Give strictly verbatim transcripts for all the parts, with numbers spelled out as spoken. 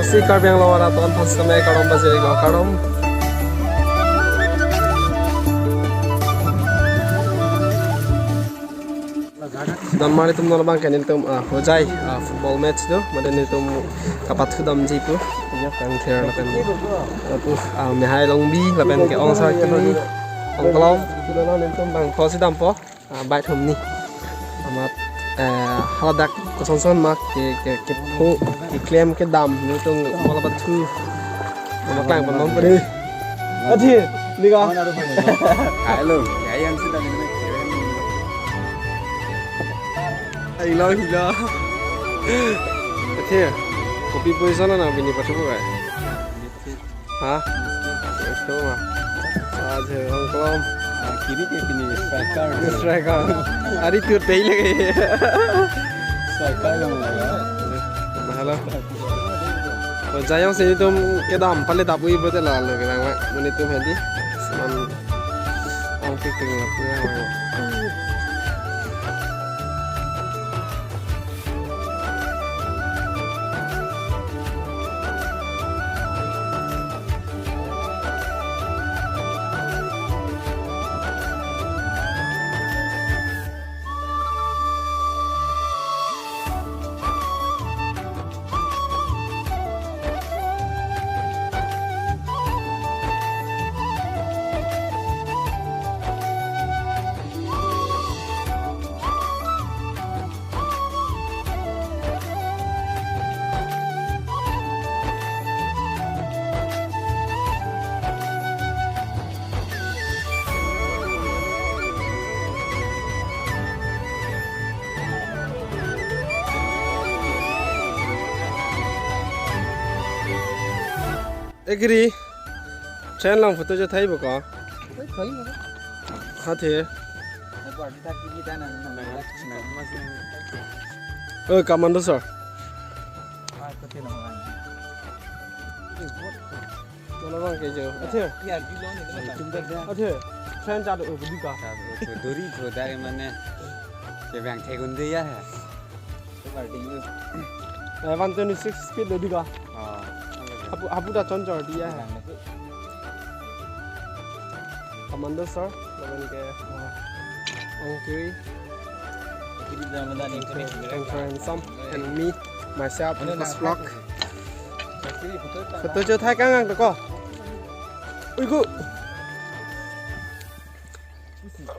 Si Karbi Anglong arat aphan sitame kardom pajirlo, kardom. Donmar atum, non abang ke nelitum, ah, Hojai, ah, football match do, mate nelitum kapathudamji pu. Ya, kangthir lapen, ah, pu, ah, Mehai Longbi lapen ke Ongsar Kiri, Ongklom, nelitum bangpho si dampo, ah, bait humni. Amat, eh, haladak kosonson ma ke, ke, kepho, keklem kedam, nelitum bola pathu. Amat lang pon pon pade. Athi, ni ka? Hello. Hello, hello. Athi, kopi position na bini pathu ko? Ha? Itu mah. Aja Ongklom. Ah, kiri ke pini striker. Striker. Ari tu tei lagi. Striker dong ya. Mahalo. Hojai along si nelitum kedam pale dap-ui bote lalo kedam ma. Nelitum hedi. Seman ang piting la punya. Ekri, train along photo jo thai bo ko? Oi, thai bo. Ha the. Oi, commando sir. Mana bang ke jo? Athe. Athe. Train chado, oh, budi ka. Duri tho dai mane. Ke bang the gun de ya. Eh, one twenty-six speed do di ka. Oh. Hapu, hapu ta chon chor di ya. Commando sir, lapen ke, uh, Ongkiri. Thanks for handsome. And me, myself, Lucas Vlog. Photo jo thai kang kang to ko. Ui ku.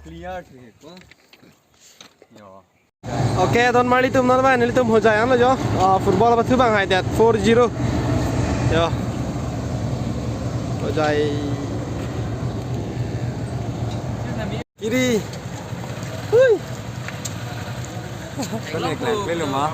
Clear the ko. Yo. Okay, donmar atum, non abang nelitum Hojai anlo jo. Ah, football pathu bang hai det four zero. Yo. Hojai. Kiri. Hui. Kali kali kali ma.